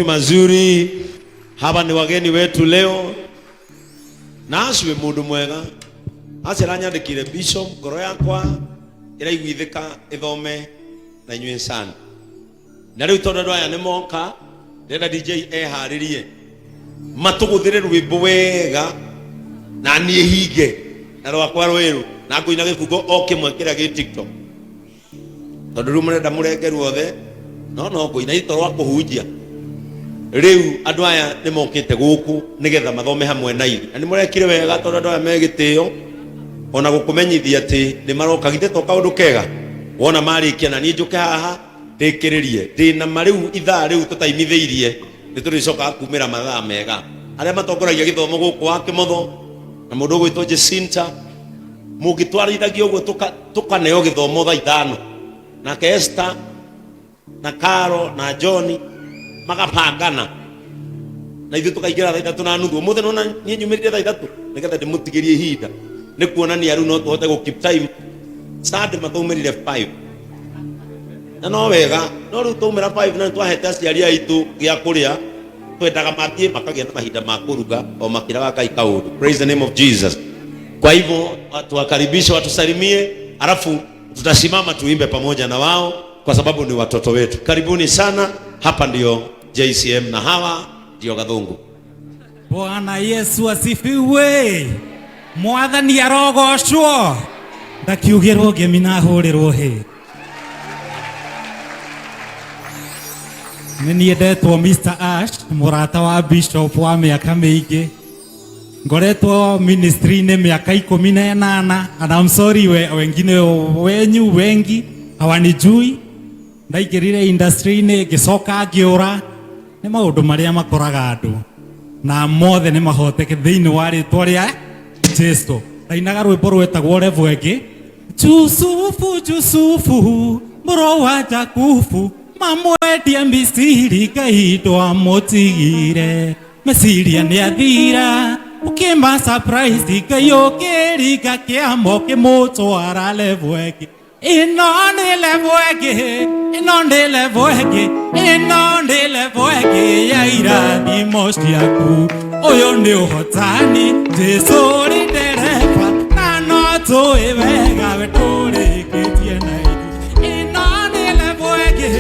Mazuri. Hawa ni wageni wetu leo na acio mundu mwega acio aranyandĩkire bishop ngoro yakwa ĩraiguithĩka ĩthome na inyuĩ sana. Na rĩu tondũ andũ aya nĩ moka, ndĩrenda DJ eharĩrie matũgũthĩre rwĩmbo wega na niĩ hinge na rwakwa rwerũ na ngũina gĩbungo o kĩmwe kĩrĩa gĩ TikTok, tondũ rĩu mũrenda mũrenge ruothe no no ngũina ito rwa kũhunjia. Rĩu andũ aya nĩ mokĩte gũkũ nĩgetha mathome hamwe na ithuĩ, na nĩ mũrekire wega tondũ andũ aya me gĩtĩo ona gũkũmenyithia atĩ nĩ maroka. Githĩ to kaũndũ kega wona marĩkia na niĩ njũke haha ndĩkĩrĩrie ndĩna ma rĩu ithaa rĩu tũtaimithĩirie nĩ tũrĩcokaga kumĩra mathaa mega. Arĩa matongoragia gĩthomo gũkũ wa Kĩmotho na mũndũ ũgwĩtwo Jacinta, mũngĩtwarithagia ũguo tũkaneo gĩthomo thaa 5, nake Esther na Caro na John magabangana na ithuĩ tũkaingĩra thaa 3:30. Ũmũthĩ nona niĩ nyumĩrire thaa 3 nĩgetha ndĩmũtigĩrie ihinda, nĩ kuonania rĩu no tũhote gũ keep time. Sunday mataumĩrire 5 na no wega, no rĩu twaumĩra 5 na nĩtwahete aciari aitũ gĩa kũrĩa, twendaga mathiĩ makagĩa na mahinda ma kũruga o makĩraga Ngai kaũndũ. Praise the name of Jesus. Kwa hivyo tuwakaribishe watusalimie, alafu tutasimama tuimbe pamoja na wao kwa sababu ni watoto wetu. Karibuni sana, hapa ndio JCM na hawa ndio Gathungu. Bwana Yesu asifiwe. Mwathani arogocwo. Ndakiugirwo ngemi na hũrĩrwo hĩ. Nĩ niĩ ndetwo Mr. Ash, mũrata wa Bishop wa mĩaka mĩingĩ. Ngoretwo ministry-inĩ mĩaka 18, and I'm sorry wengine wenyu wengi hawanijui. Ndaingĩrire industry-inĩ ngĩcoka ngĩũra. Nĩ maũndũ marĩa makoraga andũ na mothe nĩ mahoteke thĩinĩ wa rĩtwa rĩa Jesu. Ndainaga rwĩmbo rwetagwo level ĩngĩ. Jusufu, Jusufu, mũrũ wa Jakubu, mamwendie Misiri, Ngai ndwamũtigire. Meciria nĩ athira, ũkĩma surprise, Ngai ũkĩringa kĩamo ũkĩmũtwara level ĩngĩ. Ĩno nĩ level ĩngĩ, ĩno nĩ level ĩngĩ, ĩno nĩ level ĩngĩ ya irathimo ciaku. Ũyũ nĩ ũhotani, Jesu ũrĩ ndereba, na no tũĩ wega we ndũrĩkĩtie na ithuĩ. Ĩno nĩ level ĩngĩ,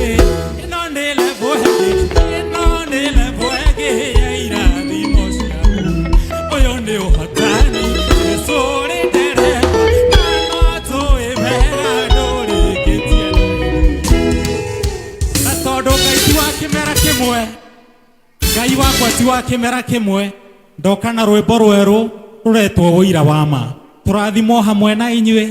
ĩno nĩ level ĩngĩ, ĩno nĩ level ĩngĩ ya irathimo ciaku. Ũyũ nĩ ũhotani, Jesu ũrĩ ndereba, na no tũĩ wega ndũrĩkĩtie na ithuĩ. Na tondũ Ngai ti wa kĩmera kĩmwe, Ngai wakwa ti wa kĩmera kĩmwe, ndoka na rwĩmbo rwerũ rũretwo ũira wa ma. Tũrathimwo hamwe na inyuĩ.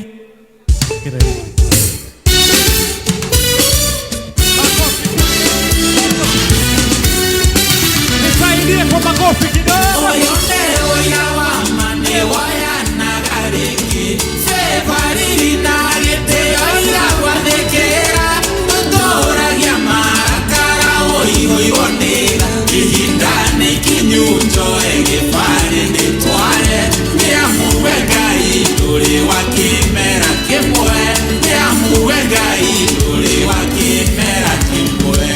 Nisaidie kwa makofi kidogo. Ũyũ nĩ ũira wa ma nĩ woyanaga rĩngĩ. Favor na gĩtĩo iragwathĩkĩra. Tũtũragia marakara ũihũirwo nĩ tha. Ihinda nĩ ikinyu njoe gĩbarĩ ndĩtware. Nĩ amu we Ngai ndũrĩ wa kĩmera kĩmwe. Nĩ amu we Ngai ndũrĩ wa kĩmera kĩmwe.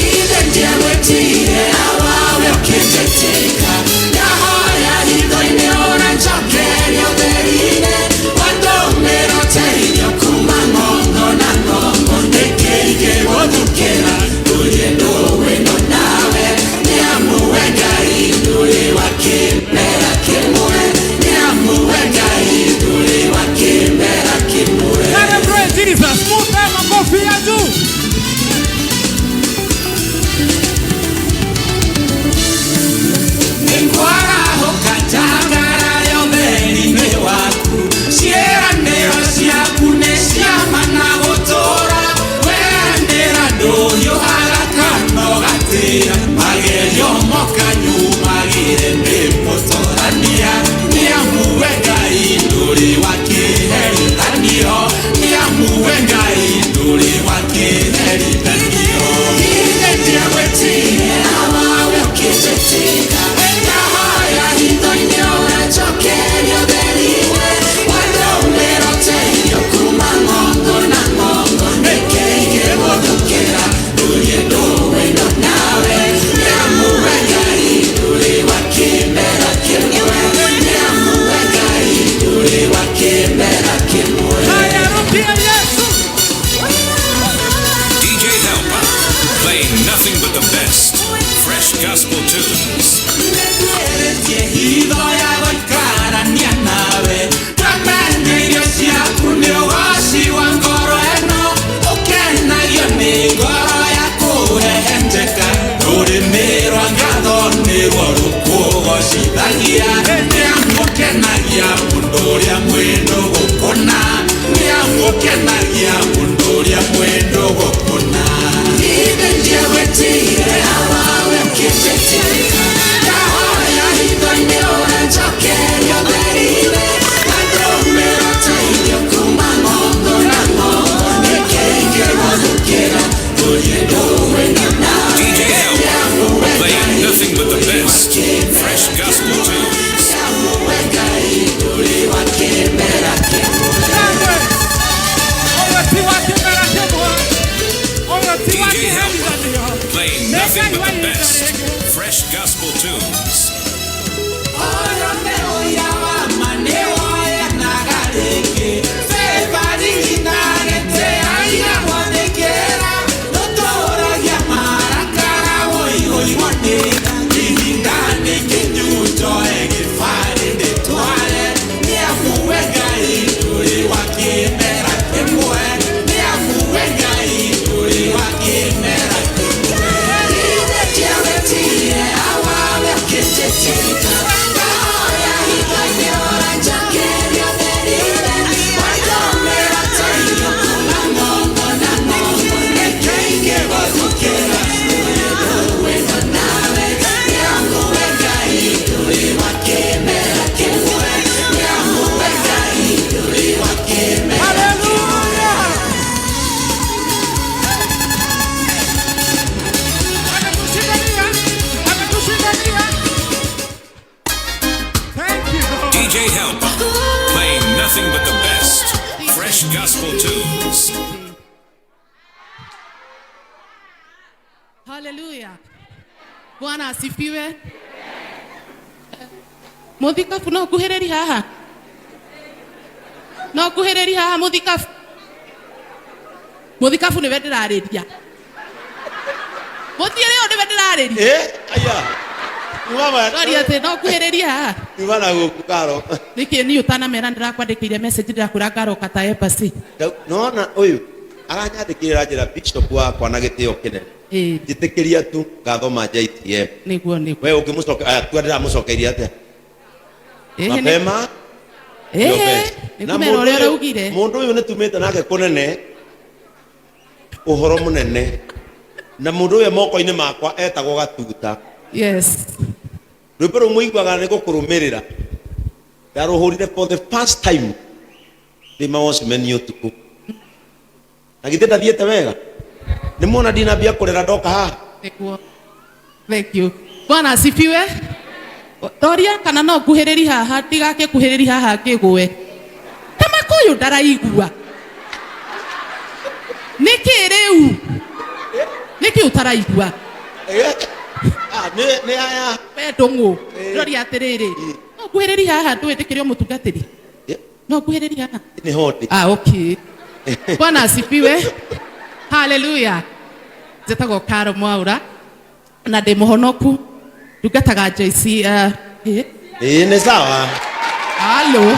Ithe ndiagwĩtire awawe ũkĩnjĩtĩka. Ndahoya hitho-inĩ ũranjokeria ũtheri-inĩ. Watũmĩra ũteithio kuma ng'ongo na ng'ongo. Nĩkĩ ingĩgũthukĩra ndũrie ndũũ ĩno nawe. Nĩ amu we Ngai ndũrĩ wa kĩmera kĩmwe. Nĩ amu we Ngai ndũrĩ wa kĩmera kĩmwe. Celebrate Jesus. Mupe makofi ya juu. Nĩngwarahũka njangarare ũtheri-inĩ waku. Ciĩranĩro ciaku nĩ cia ma na gũtũũra. Weranĩra ndũhiũhaga kana ũgatĩra. Magerio moka nyumagĩre ndĩ mũtorania. Nĩ amu we Ngai ndũrĩ wa kĩherithanio. Nĩ amu we Ngai ndũrĩ wa kĩherithanio. Ithe ndiagwĩtire awawe ũkĩnjĩtĩka. Ndahoya hitho-inĩ ũranjokeria ũtheri-inĩ. Watũmĩra ũteithio kuma ng'ongo na ng'ongo. Nĩkĩ ingĩgũthukĩra ndũrie ndũũ ĩno nawe. Nĩ amu gospel tunes. Nĩnduĩrĩtie hitho ya gũikarania nawe Ndamenya irio ciaku nĩ ũgoci wa ngoro ĩno Ũkenagio nĩ ngoro ya kũhehenjeka Rũrĩmĩ rwa ngatho nĩruo rũkũgocithagia Nĩamũkenagia mũndũ ũrĩa mwĩnũgũ kũna Nĩamũkenagia mũndũ ũrĩa mwĩnũgũ kũna Ithe ndiagwĩtire awawe ũkĩnjĩtĩka Ndahoya hitho-inĩ ũranjokeria ũtheri-inĩ Ngandũmĩra ũteithio kuma ng'ongo na ng'ongo Nĩkĩ ingĩgũthukĩra tũthiĩ ndũĩ-inĩ nawe DJ Help, playing nothing but the best. Fresh gospel tunes. Nĩamuwe Ngai ndũrĩ wa kĩmera kĩmwe DJ Help, playing nothing but the best. Fresh gospel tunes. Ũyũ nĩ ũira wa ma nĩwoyanaga rĩngĩ Favour na gĩtĩo iramwathĩkĩra Ndũtũragia marakara wũihũirwo nĩ tha Ihinda nĩ ikinyu njoe gĩbarĩ ndĩtware Nĩamuwe Ngai ndũrĩ wa kĩmera kĩmwe Nĩamuwe Ngai ndũrĩ wa kĩmera kĩmwe Ithe ndiagwĩtire awawe ũkĩnjĩtĩka Ndahoya hitho-inĩ ũranjokeria ũtheri-inĩ Wandũmĩra ũteithio kuma ng'ongo na ng'ongo Nĩkĩ ingĩgũthukĩra tũrĩ ndũĩ-inĩ nawe Nĩamuwe Ngai ndũrĩ wa kĩmera kĩmwe Nĩamuwe Ngai ndũrĩ wa kĩmera DJ Help, playing nothing but the best. Fresh gospel tunes. Haleluya. Bwana asifiwe. Muthikabu no nguhĩrĩri haha. No nguhĩrĩri haha muthikabu. Muthikabu nĩwe ndĩrarĩria. Mũthiĩre ũyũ nĩwe ndĩrarĩria. Eh, aya. Uma Ndori atĩ no nguhĩrĩri haha. Uma na gũkũ karo. Nĩkĩ niĩ ũtanamera ndĩrakwandĩkĩire message ndĩrakwĩra ngaroka ta embassy. Nona ũyũ aranyandĩkĩra njĩra bishop wakwa na gĩtĩo kĩnene. Ĩĩ, Njĩtĩkĩria tu ngathoma JTM. nĩguo nĩguo. We ũngĩmũcoke aya tua ndĩramũcokeirie atĩa? Ĩhĩ, Mapema ndio Ĩhĩ, best. Na nĩngũmera mũndũ ũrĩa ũyũ- ũraugire. Mũndũ ũyũ nĩ tumĩte nake kũnene ũhoro mũnene na mũndũ ũyũ moko-inĩ makwa etagwo gatuta. Yes. Rwĩmbo rũu mũiguaga nĩ gũkũrũmĩrĩra ndarũhũrire for the first time ndĩ mawatchman ũtukũ na githĩ ndathiĩte wega nĩ muona ndinambia kũrĩra ndoka haha. Nĩguo. Thank you. Bwana asifiwe. Ndoria kana no nguhĩrĩri haha ndigake kuhĩrĩri haha ngĩgwe. Tamako ũyũ ndaraigua. Nĩkĩ rĩu? Nĩkĩ ũtaraigua? Eh, ah, nĩ aya. We ndũng'ũ. Ndoria atĩrĩrĩ. No nguhĩrĩri haha ndũĩ ndĩkĩrĩ o mũtungatĩri. Eh, No nguhĩrĩri haha. nĩ hondi. Ah, okay. Bwana asifiwe. Haleluya. Njĩtagwo Karo Mwaura na ndĩ mũhonoku. Ndungataga JC eh, Ĩĩ nĩ sawa. Halo.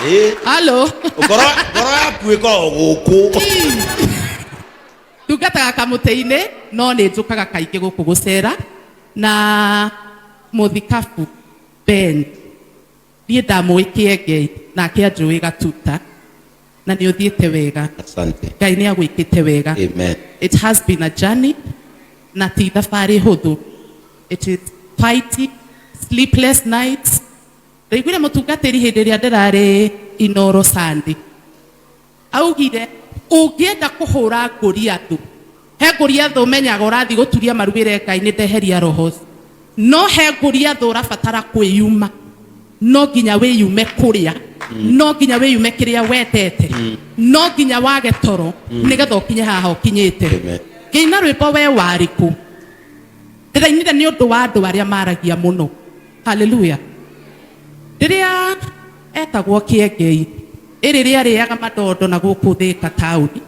Ĩĩ Halo. ngoro ngoro yaku ĩkoragwo gũkũ. Ndungataga kamũtĩ-inĩ no nĩ njũkaga kaingĩ gũkũ gũcera na mũthikabu Ben niĩ ndamũĩ Kĩengei nake anjũĩ Gatuta na nĩ ũthiĩte wega. Asante. Ngai nĩ agwĩkĩte wega. Amen. It has been a journey na ti thabarĩ hũthũ. It is fighting, sleepless nights. Ndaiguire mũtungatĩri hĩndĩ ĩrĩa ndĩrarĩ Inoro Sunday. Augire ũngĩenda kũhũra Goliathũ, he Goliathũ ũmenyaga ũrathiĩ gũturia maru wĩre Ngai nĩ ndeheria roho ũcio. No he Goliathũ ũrabatara kwĩyuma. No nginya wĩyume kũrĩa, no nginya wĩyume kĩrĩa wendete, no nginya wage toro nĩgetha ũkinye haha ũkinyĩte. Amen. Ngĩina rwĩmbo we warĩ kũ? Ndĩrainire nĩ ũndũ wa andũ arĩa maragia mũno. Haleluya. Rĩrĩa etagwo Kĩengei, ĩrĩ rĩarĩaga madondo na gũkũ Thĩka taũni.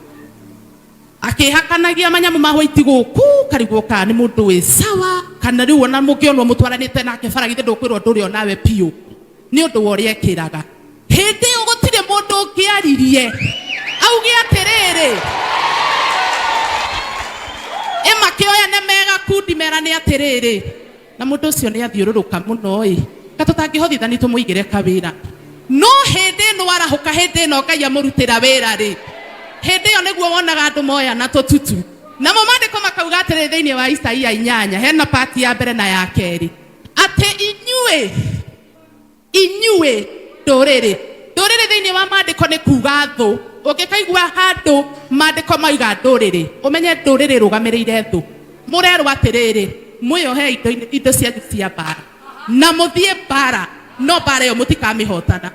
Akĩhakanagia manyamu ma hwaiti gũkũ karigwo kana nĩ mũndũ wĩ sawa kana rĩu ona mũngĩonwo mũtwaranĩte nake bara githĩ ndũkwĩrwo ndũrĩ onawe piũ nĩ ũndũ wa ũrĩa ekĩraga. Hĩndĩ ĩyo gũtirĩ mũndũ ũngĩaririe auge atĩrĩrĩ, ĩ makĩoyane me gakundi merane atĩrĩrĩ, na mũndũ ũcio nĩ athiũrũrũka mũno ĩ, ka tũtangĩhothithani tũmũigĩre kawĩra. No hĩndĩ ĩno arahũka, hĩndĩ ĩno Ngai amũrutĩra wĩra rĩ, hĩndĩ ĩyo nĩguo wonaga andũ moyana tũtutu. Namo maandĩko makauga atĩrĩrĩ thĩinĩ wa Isaia 8, hena pati ya mbere na ya kerĩ, atĩ inyuĩ inyuĩ ndũrĩrĩ, ndũrĩrĩ thĩinĩ wa maandĩko nĩ kuga thũ. Ũngĩkaigua handũ maandĩko mauga ndũrĩrĩ, ũmenye ndũrĩrĩ ĩrũgamĩrĩire thũ. Mũrerwo atĩrĩrĩ, mwĩyohe indo cianyu cia mbara na mũthiĩ mbara, no mbara ĩyo mũtikamĩhotana.